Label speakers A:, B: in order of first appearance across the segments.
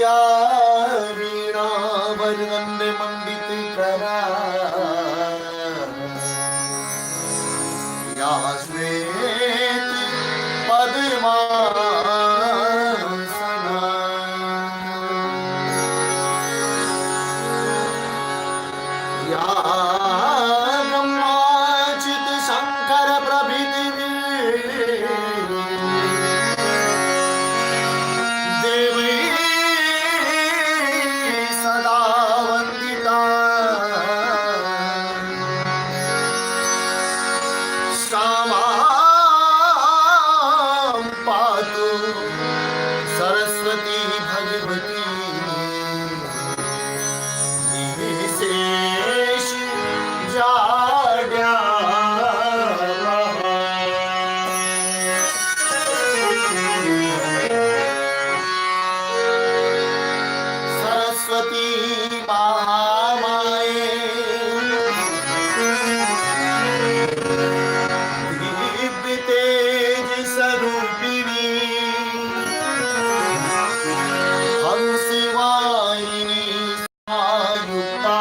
A: विद्या वीणा वरदंड मंडित करा, या श्वेत पद्मासना। या ब्रह्माचित शंकर प्रभृति देवी सदा वंदिता, श्यामां पातु सरस्वती भगवती निःशेष जाड्या। सरस्वती महामाये दिव्य तेज स्वरूपिणी, हंसवाहिनी समायुक्ता,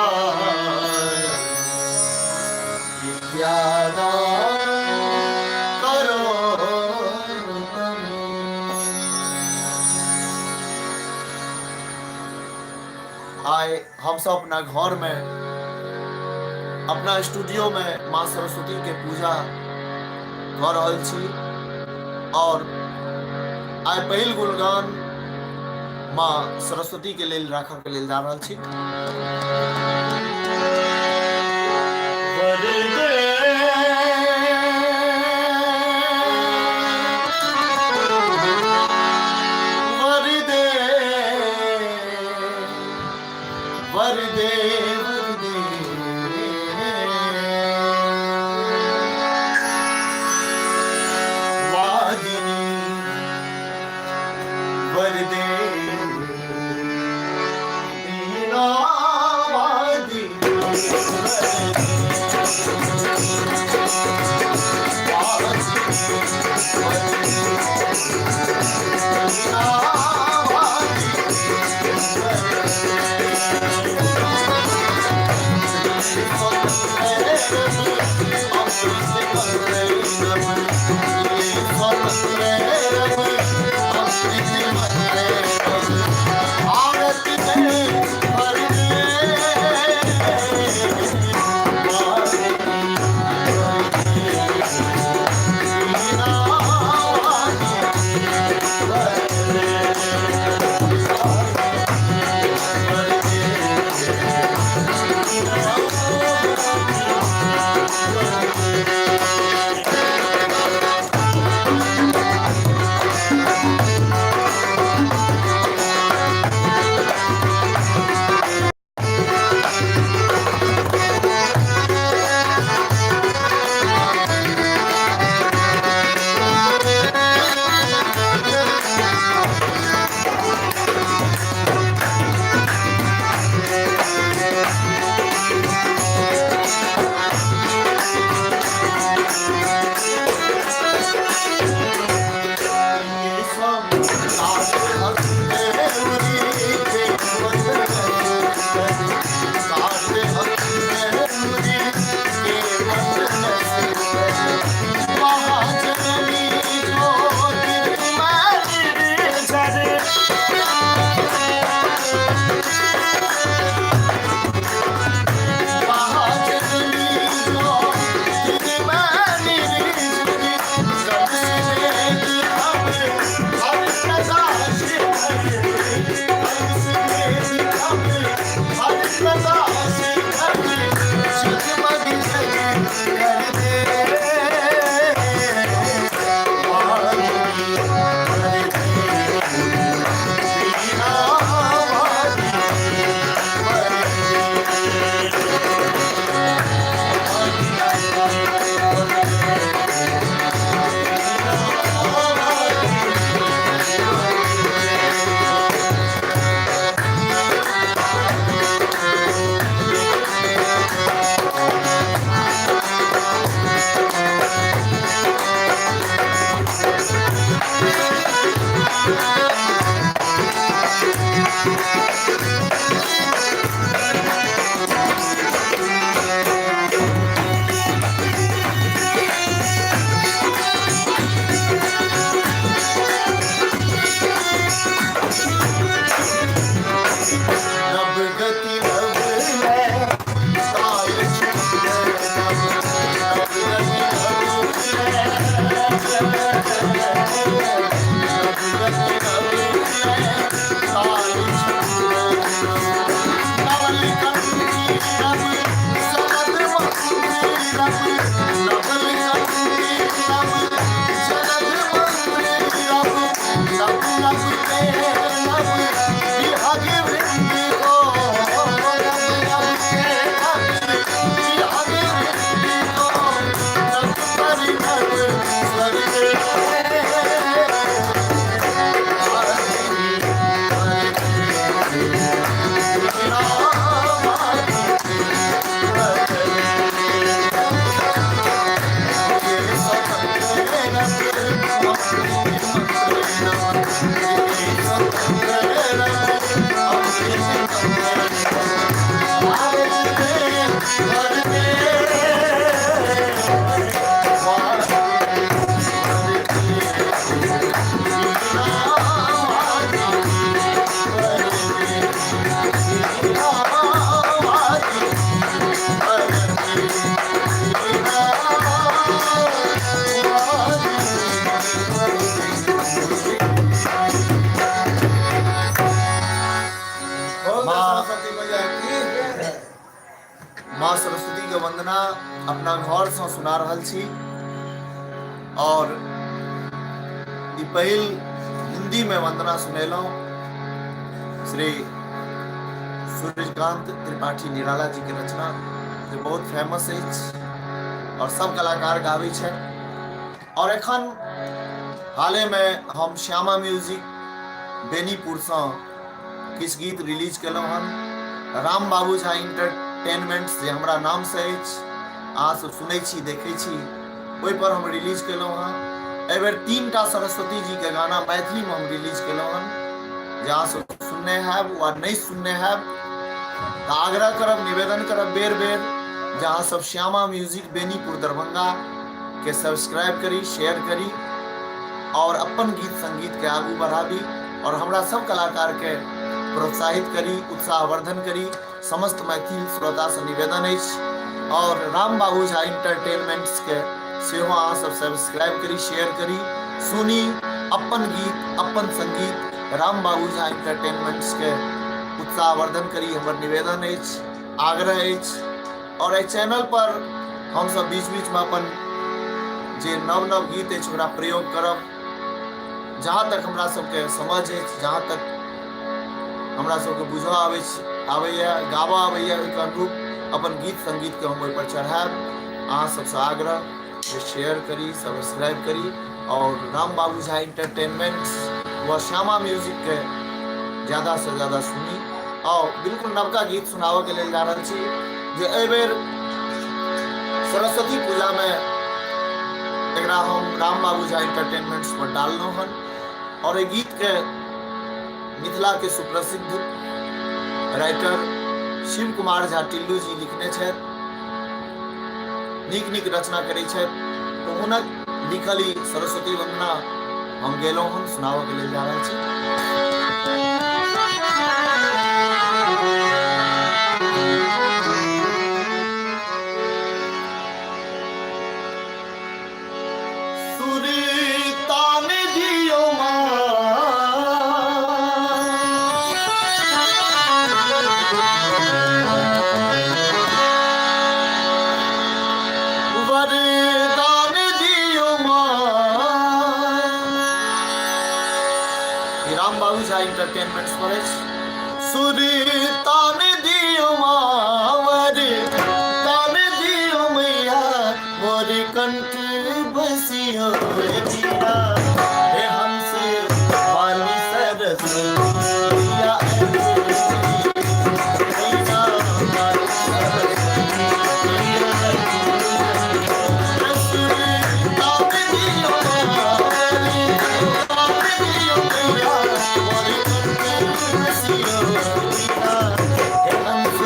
A: विद्यादान करो। आइ हम सब अपना घर में, अपना स्टूडियो में माँ सरस्वती के पूजा कऽ रहल छी और आइ पहिल गुणगान माँ सरस्वती के लेल राखऽ के लेल जा रहल छी। वरदे वरदे वरदे वरदे वादिनी वरदे वीणा वादिनी वरदे वीणा वादिनी। माँ सरस्वती के वंदना अपना घर से सुना रहल छी और ई पहिल हिंदी में वंदना सुनेलहुँ श्री सूर्यकांत त्रिपाठी निराला जी के रचना जे बहुत फेमस अछि और सब कलाकार गाबै छथि। और एखन हाले में हम श्यामा म्यूजिक बेनीपुर से किछु गीत रिलीज केलहुँ हन। राम बाबू झा इंटरटेनमेंट्स जे हमरा नाम से अछि, अहाँ सब सुनै छी देखै छी, ओहि पर हम रिलीज केलहुँ हन। एहिबेर 3टा सरस्वती जी के गाना मैथिली में हम रिलीज केलहुँ हन, जे अहाँ सब सुनने हैब वा नहि सुनने हैब तऽ आग्रह करब, निवेदन करब बेर बेर जे अहाँ सब श्यामा म्यूजिक बेनीपुर दरभंगा के सब्सक्राइब करी, शेयर करी और अपन गीत संगीत के आगू बढ़ाबी और हमरा सब कलाकार के प्रोत्साहित करी, उत्साहवर्धन करी। समस्त मैथिल श्रोता से निवेदन अछि और राम बाबू झा इंटरटेनमेंट्स के सेहो अहाँ सब सब्सक्राइब करी, शेयर करी, सुनी अपन गीत अपन संगीत राम बाबू झा इंटरटेनमेंट्स के उत्साहवर्धन करी, हमर निवेदन अछि, आग्रह अछि। और एहि चैनल पर हम सब बीच बीच में अपन जे नव नव गीत अछि ओकरा प्रयोग करब, जहाँ तक हमरा सबके समझ अछि, जहाँ तक हमरा सबके बुझऽ आबैए, गाबऽ आबैए, ओहिके अनुरूप अपन गीत संगीतके हम ओहिपर चढ़ायब। अहाँ सबसँ आग्रह जे शेयर करी, सब्सक्राइब करी और राम बाबू झा इंटरटेनमेंट्स व श्यामा म्यूजिकके ज़्यादा से ज़्यादा सुनी। और बिल्कुल नवका गीत सुनाबऽ के लेल जा रहल छी जे एहिबेर सरस्वती पूजामे एकरा हम राम बाबू झा इंटरटेनमेंट्स पर डाललहुँ हन और एहि गीतके मिथिला के सुप्रसिद्ध राइटर शिव कुमार झा टिल्लू जी लिखने छथि, नीक नीक रचना करै छथि, तऽ हुनक लिखल ई सरस्वती वंदना हम गेलहुँ हन, सुनाबऽ के लेल जा रहल छी। सुरतान दियो माँ, वरदान दियो माँ। ई राम बाबू झा इंटरटेनमेंट्स पर अछि। सुरतान दियो माँ, वरदान दियो मैया, मोर कंठ बसियो जीरा, हे हंस वाली सरस्वती मैया, मैया वाली सरस्वती मैया, सुरतान दियो माँ, वरदान दियो मैया, मोर कंठ बसियो जीरा, हे हंस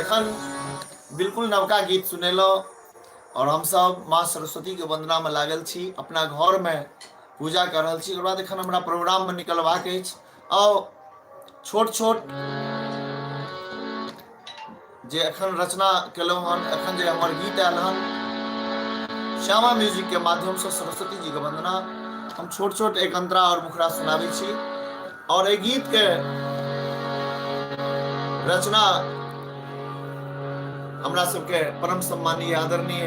A: एखन बिल्कुल नवका गीत सुनेलहुँ आओर हमसभ माँ सरस्वतीके वन्दनामे लागल छी, अपना घरमे पूजा कऽ रहल छी। ओकर बाद एखन हमरा प्रोग्राममे निकलबाक अछि। आओर छोट छोट जे एखन रचना केलहुँ हन, एखन जे हमर गीत आयल हन श्यामा म्यूजिक के माध्यमसँ सरस्वती जी के वंदना, हम छोट छोट एक अंतरा और मुखड़ा सुनाबै छी। और एहि गीत के रचना हमरा सबके परम सम्मानीय आदरणीय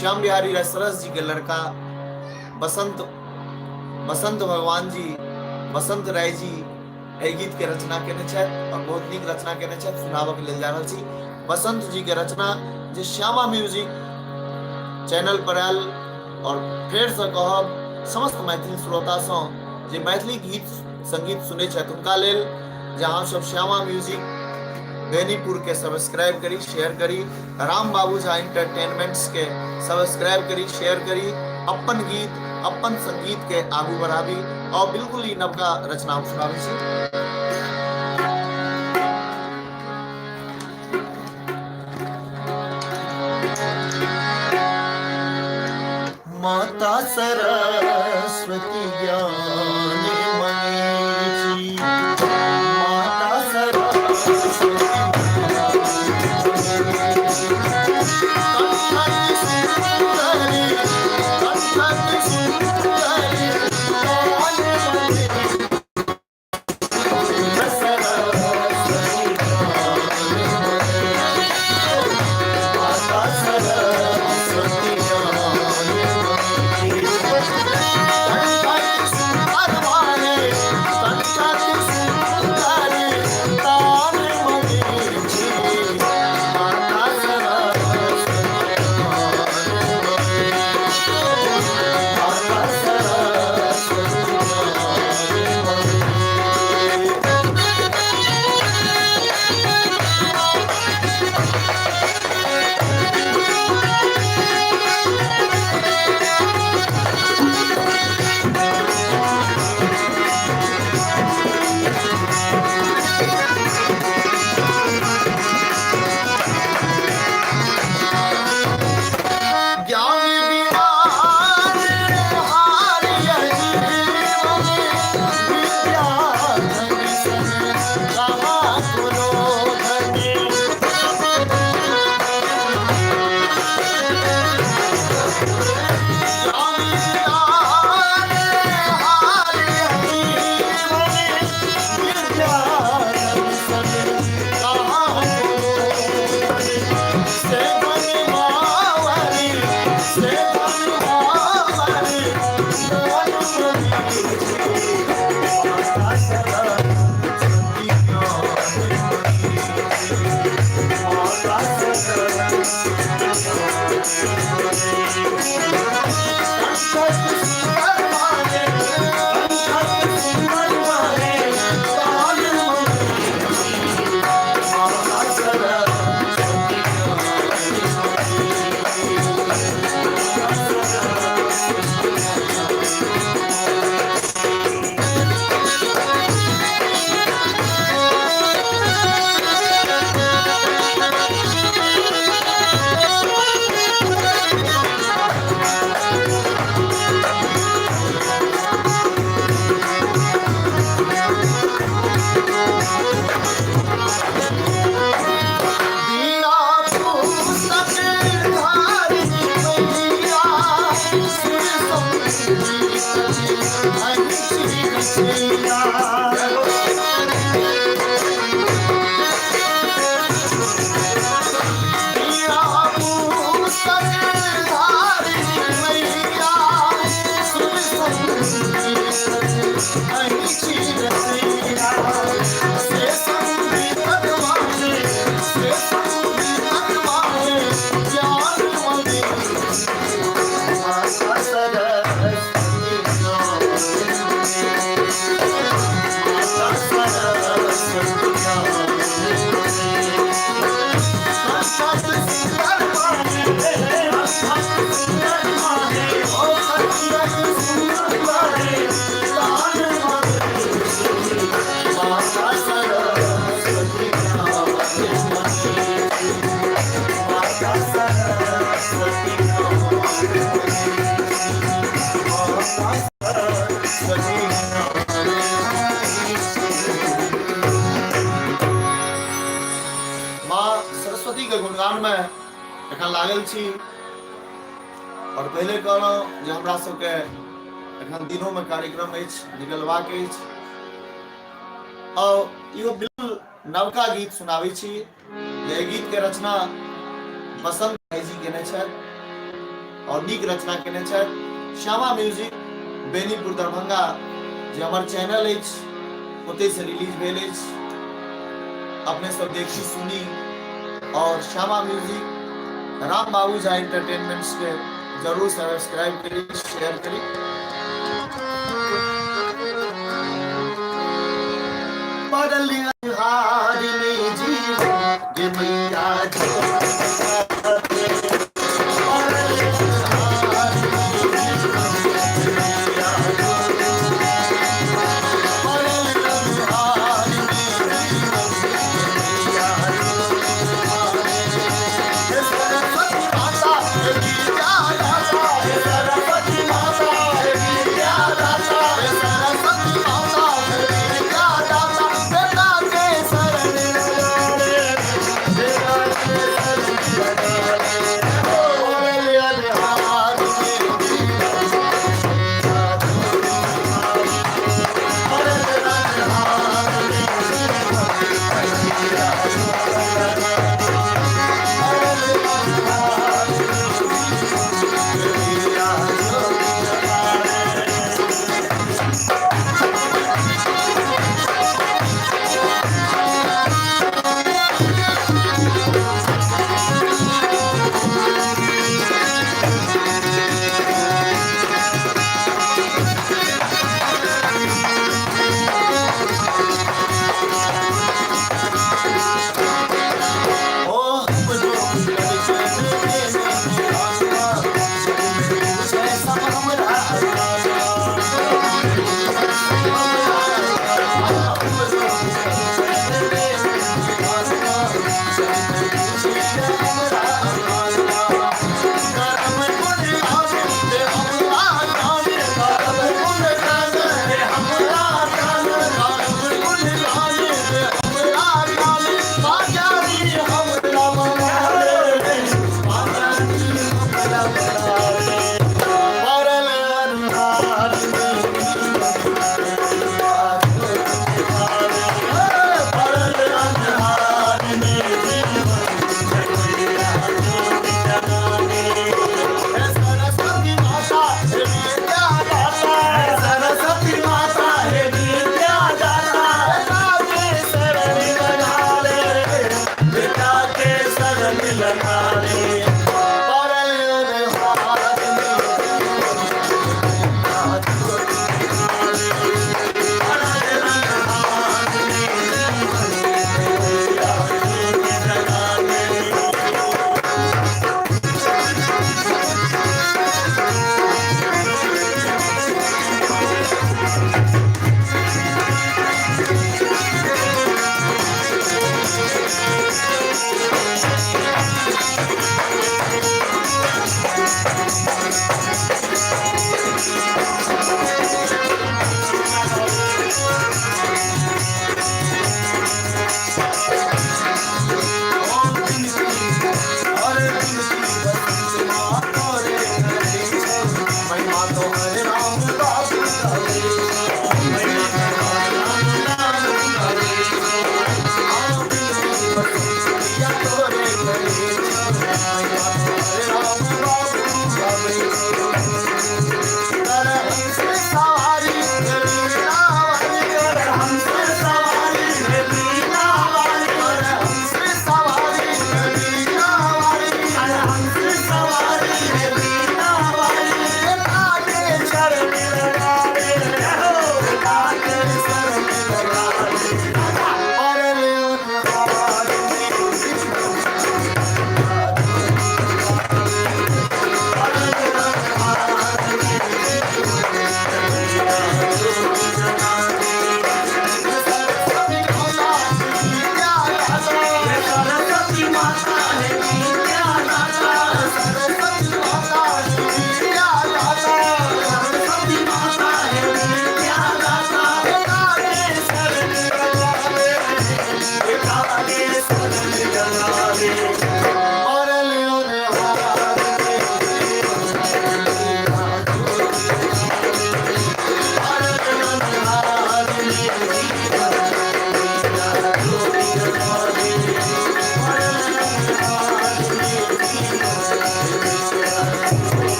A: श्याम बिहारी राय सरस जी के लड़का बसंत बसंत भगवान जी बसंत राय जी एहि गीत के रचना केने छथि और बहुत नीक रचना केने छथि। सुनाबऽ के लेल जा रहल छी बसंत जी के रचना जे श्यामा म्यूजिक चैनल पर आयल। और फेर से कहब समस्त मैथिल श्रोता सँ जे मैथिली गीत संगीत सुनै छथि हुनका लेल जे अहाँ सब श्यामा म्यूजिक बेनीपुर के सब्सक्राइब करी, शेयर करी, राम बाबू झा एंटरटेनमेंट्स के सब्सक्राइब करी, शेयर करी, अपन गीत अपन संगीत के आगू बढ़ाबी। और बिल्कुल ई नवका रचना हम सुनाबै छी। माता सरस्वती ज्ञान मनी, माता सरस्वती सरस्वतीके गुणगानमे एखन लागल छी। आओर पहिले कहलहुँ जे हमरा सबके एखन दिनोमे कार्यक्रम अछि, निकलबाक अछि। आओर इहो बिल्कुल नवका गीत सुनाबै छी जे एहि गीतके रचना बसंत भाईजी केने छथि आओर नीक रचना केने छथि। श्यामा म्यूजिक बेनीपुर दरभंगा जे हमर चैनल अछि ओतहिसँ रिलीज भेल अछि। अपने सब देखी सुनी और श्यामा म्यूजिक राम बाबू झा एंटरटेनमेंट्स के जरूर सब्सक्राइब करी, शेयर करी। पड़ल हार में जीवन गे मैया जी,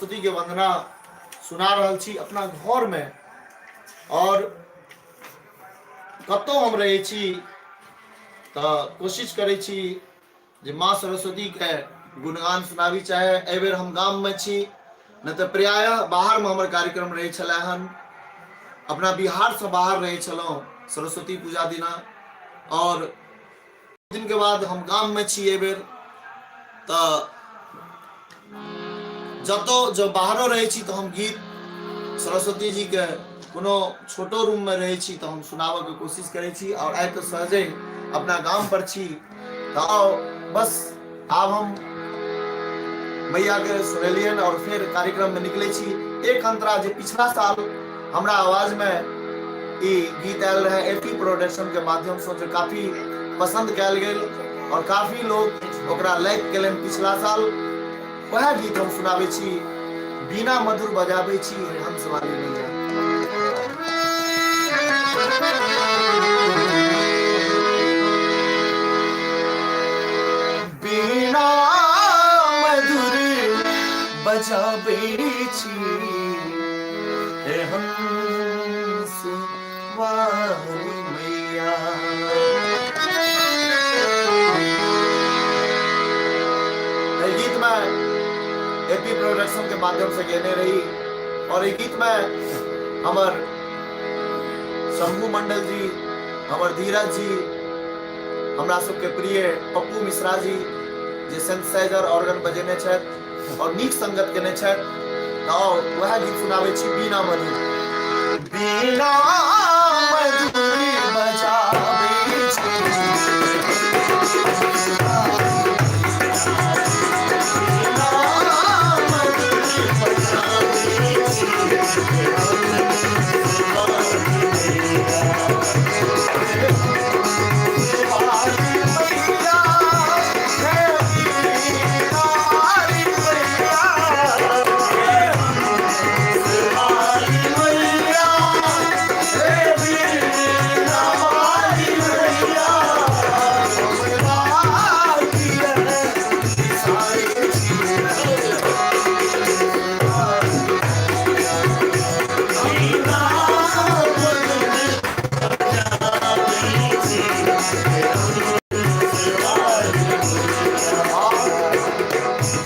A: सरस्वती के वंदना सुना रहल छी अपना घर में और कतौ हम रहै छी तऽ कोशिश करै छी जे माँ सरस्वती के गुणगान सुनाबी। चाहे एहिबेर हम गाम में छी, नहि तऽ प्रायः बाहर में हमर कार्यक्रम रहै छलै हन। अपना बिहार से बाहर रहै छलहुँ सरस्वती पूजा दिना, और दिन के बाद हम गाम में छी एहिबेर। तऽ जतौ जब बाहरो रहै छी तऽ हम गीत सरस्वती जी के कोनो छोटो रूम में रहै छी तऽ हम सुनाबऽ के कोशिश करै छी। और आइ तऽ सहजे अपना गाम पर छी, तऽ आउ बस आब हम मैया के सुनेलियनि और फेर कार्यक्रम में निकलै छी। एक अंतरा जे पिछला साल हमरा आवाज में ई गीत आयल रहे एपी प्रोडक्शन के माध्यम से, जे काफी पसंद कयल गेल और काफी लोग ओकरा लाइक केलनि पिछला साल, वएह गीत हम सुनाबै छी। बीना मधुर बजाबै छी हे हंस वाली मैया। बीना मधुर बजाबै छी हे हंस वाली मैया। एहि गीत में एपी प्रोडक्शन के माध्यम से गेने रही और एहि गीत में हमर शंभू मंडल जी, हमर धीरज जी, हमरा सबके प्रिय पप्पू मिश्रा जी जे सिंथेसाइजर ऑर्गन बजेने छथि और नीक संगत केने छथि। तऽ वएह गीत सुनाबै छी, बीना मधुर। बीना मधुर बजाबै छी, बीना मधुर बजाबै छी।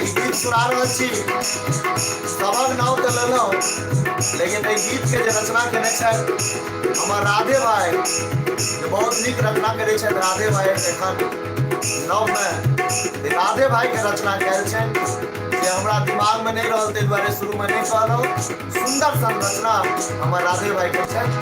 A: गीत सुना रहल छी, सभक नाम तऽ लेलहुँ, लेकिन एहि गीत के जे रचना केने छथि हमर राधे भाई, जे बहुत नीक रचना करै छथि राधे भाई, एखन नवमे राधे भाई के रचना कयल छनि, जे हमरा दिमाग में नहीं रहल, ताहि दुआरे शुरू में नहीं कहलहुँ। सुंदर सन रचना हमर राधे भाई के छनि।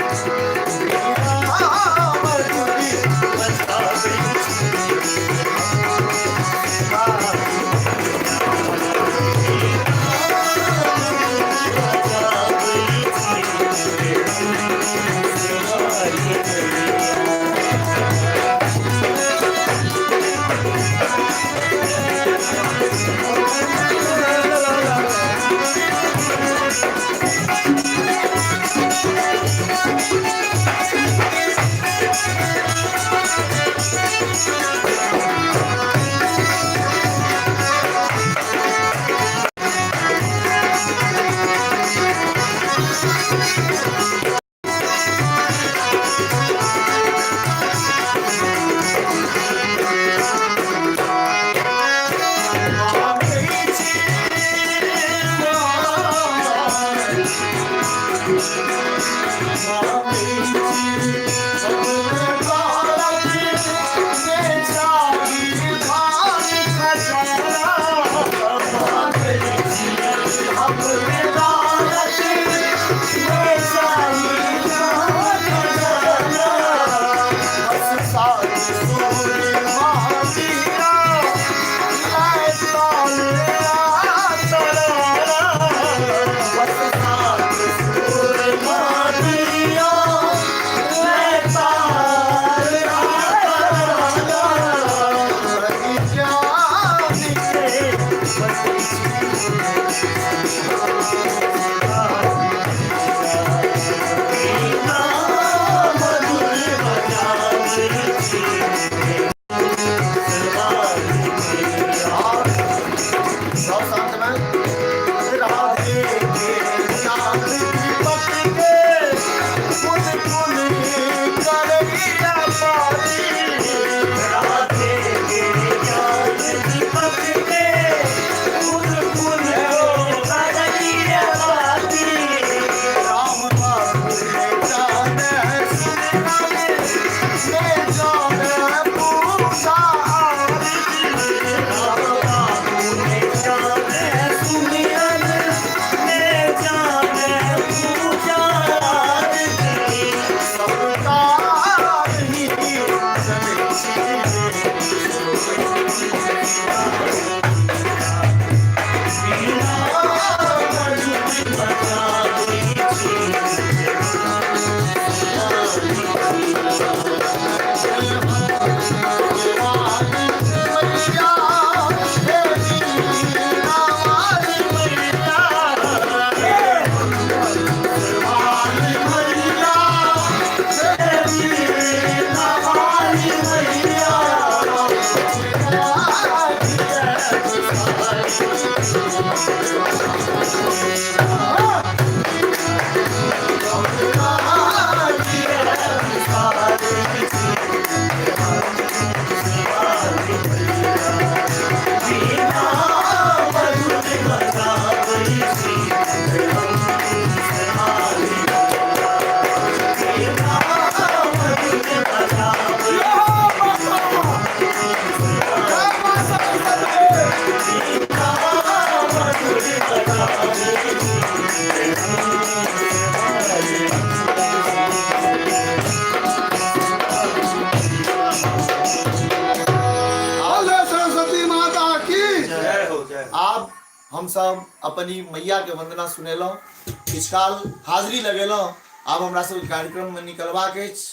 A: आब हमसभ अपन ई मैयाके वन्दना सुनेलहुँ, किछु काल हाजिरी लगेलहुँ। आब हमरा सबके कार्यक्रममे निकलबाक अछि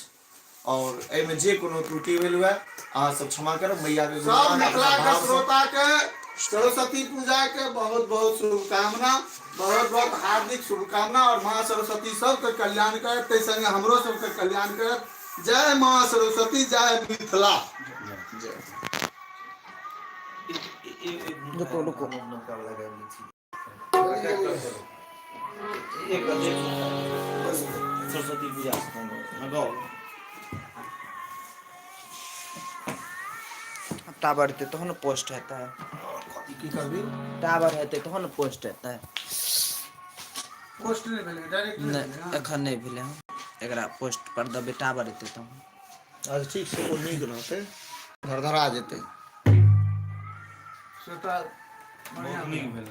A: और एहिमे जे कोनो त्रुटि भेल हुए अहाँ सब क्षमा करब। मैया के
B: सब
A: गुणगान अपना
B: मिथिला के
A: भाव से
B: श्रोता के सरस्वती पूजा के बहुत बहुत शुभकामना, बहुत बहुत हार्दिक शुभकामना। और माँ सरस्वती सबके कल्याण करत, ताहि संगे हमरो सबके कल्याण करत। जय माँ सरस्वती, जय मिथिला।
C: रुको रुको।
A: सरस्वती पूजा गाओ।
C: टावर हेतै तहन ने पोस्ट हेतै।
B: की करबी?
C: टावर हेतै तहन ने पोस्ट हेतै।
B: पोस्ट नहि भेलै डायरेक्ट?
C: नहि, एखन नहि भेलै हँ। एकरा पोस्ट पर देबै, टावर एतै तहन।
A: अच्छा ठीक छै, ओ नीक रहतै, धरधरा जेतै।
B: से तऽ बढ़िआँ।
D: नीक भेल।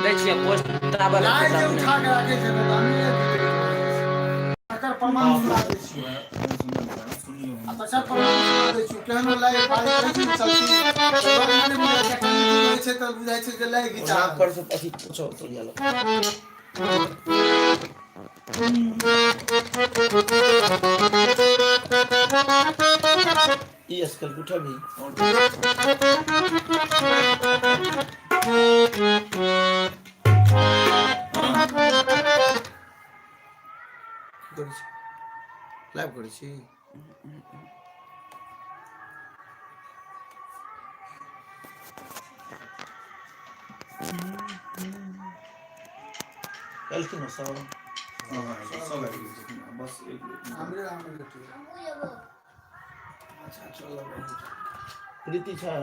C: दै छियै पोस्ट, टावर
B: लाइ
C: हेतै
B: जे
C: तहने।
B: उठा के राखै छै तऽ अमीरे जीतै छै। तकर प्रमाण सुना दै छियौ। आ तकर प्रमाण सुना दै छियौ, केहनो लाइ पाइ रहै छै चलती तऽ लोक नहि बुझै छै, कनि दूर रहै छै तऽ बुझाइ छै जे लाइ घिचा
A: नाक पर से अथी पूछो तोरिया लग। ई स्केल उठबही। की करै छी? लाइव करै छी? एलखिन हँ सब?
D: सब आबि गेल छथिन, बस एक
B: हमरे हमरे।
A: प्रीति छै?